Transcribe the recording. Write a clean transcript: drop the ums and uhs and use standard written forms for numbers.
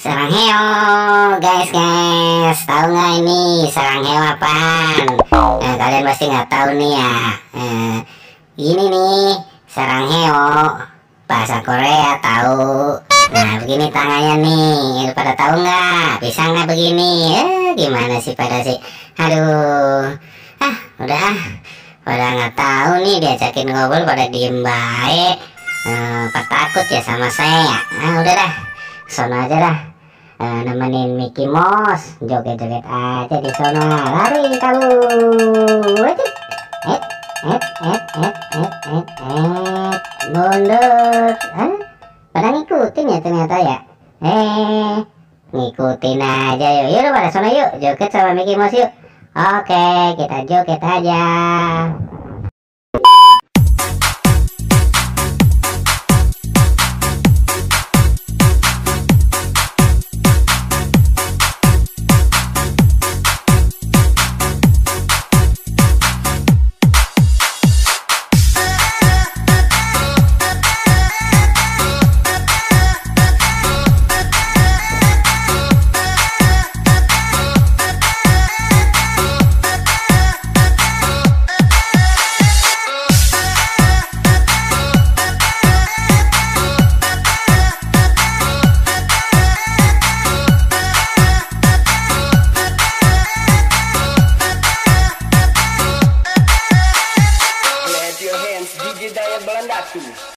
Sarang heo, guys, tahu nggak ini sarang heo apaan? Nah, kalian pasti nggak tahu nih ya. Ini nih sarang heo, bahasa Korea tahu. Nah, begini tangannya nih, pada tahu nggak? Bisa nggak begini? Gimana sih pada sih? Aduh, udah pada nggak tahu nih, diajakin ngobrol pada diem baik. Takut ya sama saya. Udah dah, sono aja dah. Nemenin Mickey Mouse joget-joget aja di sono. Lari kamu. Mundur. Pada ngikutin ya ternyata ya. Ngikutin aja yuk. Yuk pada sono yuk, joget sama Mickey Mouse yuk. Oke, kita joget aja.